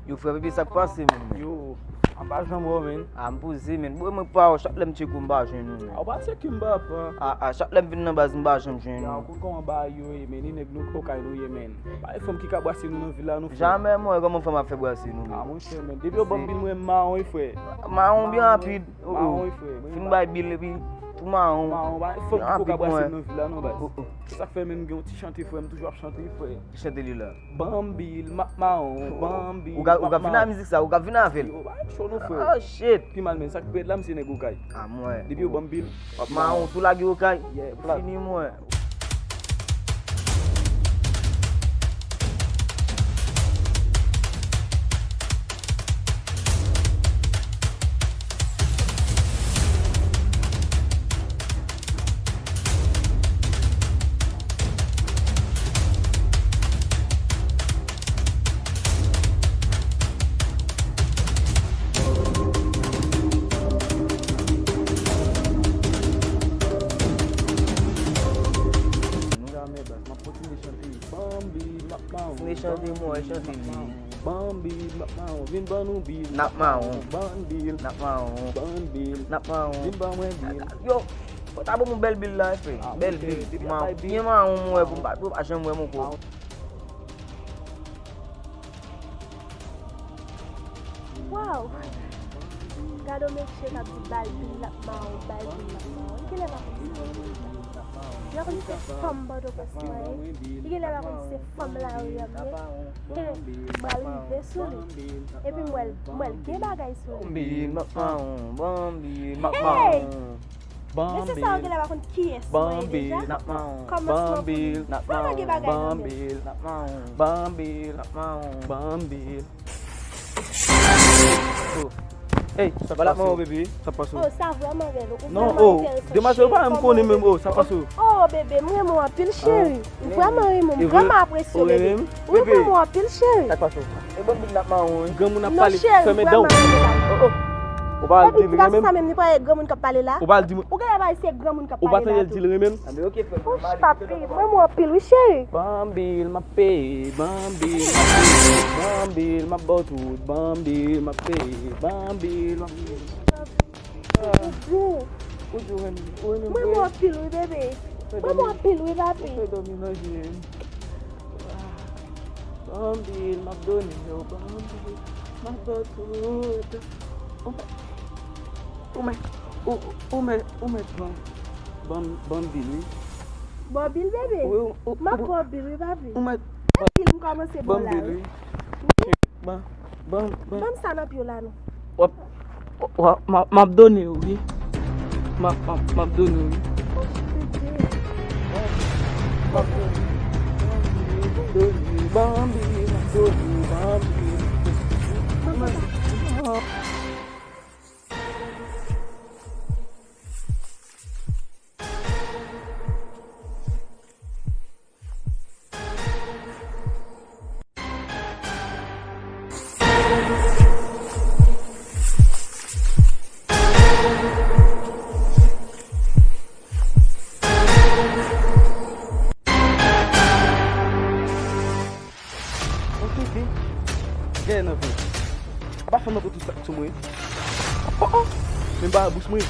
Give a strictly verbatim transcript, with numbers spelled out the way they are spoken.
Yo, frè Pepe, sa k pase, menn? Yo, m pa janm wè w, menn. A, m poze, menn. Bro, mwen pa wè w, chak lè m tcheke w, m pa jwenn ou, menn. A, ou pa tcheke m, papa. A, a, chak lè m vin nan baz, m pa janm jwenn ou. Ou konn kòman bagay yo ye, menn. E nèg nou okay nou ye, menn. Pa gen fanm ki ka brase nou nan vil la, non, frè. Jamè, mwen, kòman fanm ap fè brase nou, menn? A, monchè, menn. Depi yo ban m bil, mwen mawon, wi, frè. Mawon byen rapid. Oh, oh. Mawon, wi, frè. Fin bay bil, epi tou mawon. Mawon, pa gen fanm ki ka brase m nan vil la, non, baz. Oh, oh. Se sa k fè, menn, m gen yon ti chante, frè. M toujou ap chante, wi, frè. Ki chante li la? Ban m bil, m ap mawon, ban m bil, m ap mawon. Ou ka, ou ka vin ak mizik sa, ou ka vin avè l. Yo, pa cho non, frè. Oh, shit. Pi mal, menn, sa k pi rèd la, m se nèg okay. A, mwen. Depi yo ban m bil, m ap mawon. Mawon, tou lage okay. Yeah, plat. Fini, mwen. Kontinye chante. Ban m bil, m ap mawon. Kontinye chante, mwen, chante li. Ban m bil, m ap mawon. Vin ban nou bil. N ap mawon. Ban m bil. N ap mawon. Ban m bil. N ap mawon. Vin ban mwen bil. Yo, fò ta ban m yon bèl bil la, frè. Bèl bil. Mawon. Byen mawon, mwen, pou m pa, pou m pa janm wè m ankò. Waw! Gade yon mesye k ap di ba l bil, l ap mawon, ba l bil, l ap mawon. Li genlè pa konn sa. Li pa konn se fanm Pòtoprens mwen ye. Li genlè pa konn se fanm lari a m ye. He, m pral rive sou li. Epi m wè l, m wè l gen bagay sou li. Ban m bil, m ap mawon, ban m bil, m ap mawon. Mesye sa yo genlè pa konn kiyès mwen ye deja. Kòmansman pou li vrèman gen bagay nan men l. Ban m bil, m ap mawon, ban m bil, m ap mawon, ban m bil. Oh. Ey, sa pase? Bebe, sa pase? Oh, sa vrèman bèl. Ou vrèman enterese. Non, oh, demwazèl, ou pa menm konnen menm, oh, sa pase? Oh, bebe, m renmen w anpil, cheri. M vrèman renmen w, m vrèman apresye w, bebe. Ou renmen m anpil, cheri. Sa pase? E ban m bil, n ap mawon, wi. Granmoun ap pale, fèmen dan w. Oh, oh. Ou pa al di l renmen m? Epi ti gason sa menm, li pa wè granmoun k ap pale la? Ou pa al di mwen. Ou genlè pa wè se granmoun k ap pale la tou. Ou pa tande l di l renmen m? Anben, oke, frè m. Wouch, papi, m renmen w anpil, wi, cheri. Ban m bil, m ap peye, ban m bil, m ap peye, ban m bil, m ap ba w tout, ban m bil, m ap peye, ban m bil, m ap peye. Ou di w renmen, ou renmen m vre? M renmen w anpil, wi, bebe. M renmen w anpil, wi, papi. Ou fè dòmi nan je m. Ban m bil, m ap donnen yo, ban m bil, m ap ba w tout. Ou mèt, ou mèt, ou, ou mèt, ou mèt ban, ban, ban m bil, wi. Ba w bil, bebe? Wi, ou, ou, m ap ba w bil, wi, papi. Ou mèt ban, bil m kòmanse ba w la, wi. Ban m bil, wi. Ban, ban, ban. Ban m sa nan pye w la, non. W ap, w ap, m ap, m ap donnen yo, wi. M ap, m ap, m ap donnen yo, wi. M ap donnen, m ap donnen, ban m bil, m ap donnen, ban m bil. Oke, oke. Gade nan ven. Pa fè m ankò tout sa k sou mwen. Oh, oh. Men ba bouch mwen.